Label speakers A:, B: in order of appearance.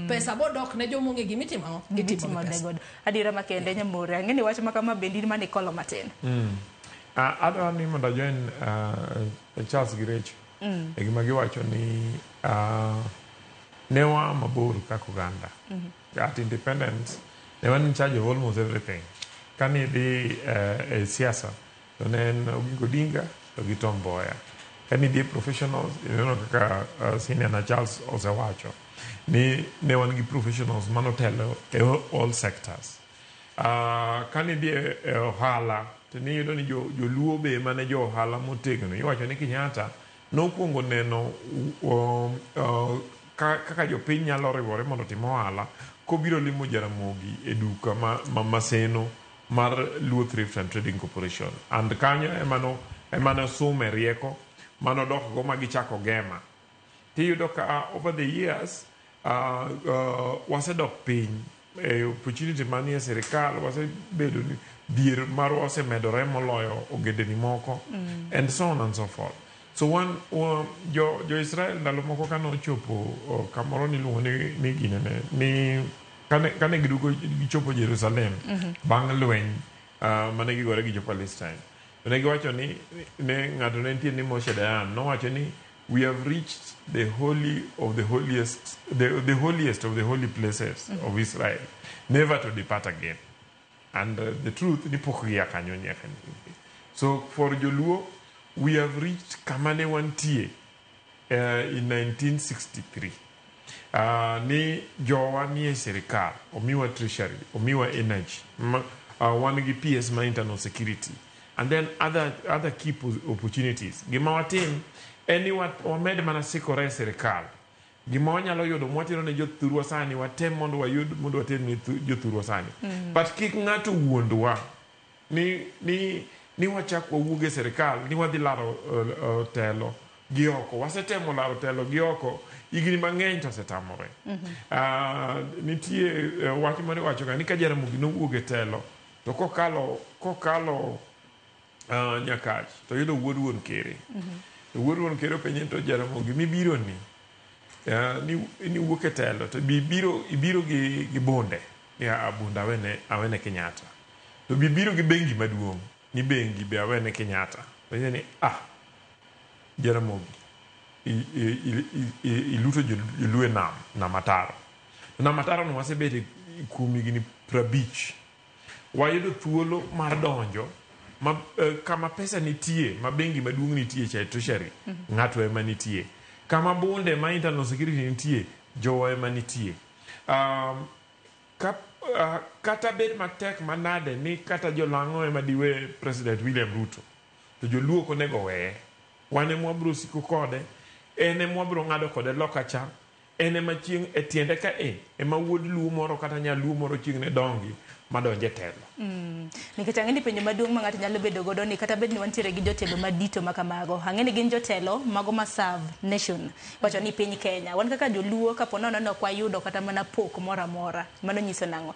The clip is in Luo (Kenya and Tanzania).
A: Pesa bodok ne jomong'e gimitimo ang'o? Itimo gi
B: Gitimo
A: pesa.
B: godo. Adiera makende nyamore. Ang'e ni wach ma kama bende in mane ikolo matin.
C: Adwa ni mondo ajoin Charles gi Rachel e gima giwacho ni ne waa mabor kaka oganda. At independence ne wan in charge of almost everything. Kane idhi e siasa to ne en Oginga Odinga to gi Tom Mboya. Kane idhi e professionals, ineno kaka senior na Charles osewacho ni ne wan gi professionals manotelo e all sectors. Kane idhi e ohala to niyudo ni joluo be mane jo ohala motegno. Iwacho ni Kenyatta nokwongo neno kaka jopiny nyalo riwore mondo otim ohala kobiro limo Jaramogi e duka ma Maseno mar Luo Thrift and Trading Corporation. And kanyo ema nosume rieko manodok go ma gichako Gema. Tiyudo ka over the years wasedok piny e opportunity manie sirikal, wasebedo ni dhier marwa osemedore moloyo ogendni moko and so on and so forth. So wan jo Israel ndalo moko kane ochopo kamoro niluongo ni ginene ni kane giduogo gichopo Jerusalem bang' lweny mane gigore gi jo Palestine, to ne giwacho ni ne ng'ato ne nitie ni Moshe Dayan nowacho ni, "We have reached the holy of the holiest, the holiest of the holy places of Israel, never to depart again." And the truth ni pok gia kanyo nyaka ni. So for joluo, we have reached kama ne wantie in 1963 ni jowa nie sirikal, omiwa treasury, omiwa energy, wan gi PS ma internal security and then other key opportunities. Gima watim en ni wamed mana sikore e sirikal. Gima wanyalo yudo mwatero ne jothurwa sani, watem mondo wayud mondo water ne jothurwa sani. But kik ng'ato wuondwa ni wachak wawuog e sirikal ni wadhi laro telo gi oko. Wasetemo laro telo gi oko higni mang'eny to osetamore. Nitie wach moro iwacho ga ni ka Jaramogi nowuok e telo to kokalo Nyakach to yudo wuod wuon kere. To wuod wuon kere openje ni to Jaramogi mibiro ni ni wuok e telo to bi biro ibiro gi bunde ni a bunde awene Kenyatta, to bi biro gi bengi maduong' ni bengi be awene Kenyatta. To ni ah, Jaramogi iluto joluo e nam ataro. To nam ataro no wasebete kuom higni 50. Wayudo thuolo mar donjo ma, kama pesa nitie, ma bengi maduong' nitie cha e treasury, ng'ato ema nitie kama bunde ma internal security nitie, jowa ema nitie. Kata bed matek manade ni kata jolang'o ema diwe President William Ruto, to joluo ok onego weye. Wan ema wabiro siko kode, en ema wabiro ng'ado kode loka cha, en ema chieng' e tiende ka e ema wuod luo moro kata nyaluo moro chieng' ne dongi madonje telo.
B: Nikech ang'e ni penjo maduong' ma ng'ato nyalo bedo godo ni kata bed ni wantiere gi jotelo madito ma kamago, ang'e ni gin jotelo mago ma serve nation, wacho ni piny Kenya, wan kaka joluo kapo nono ni ok wayudo kata mana pok moro amora, mano nyiso nang'o?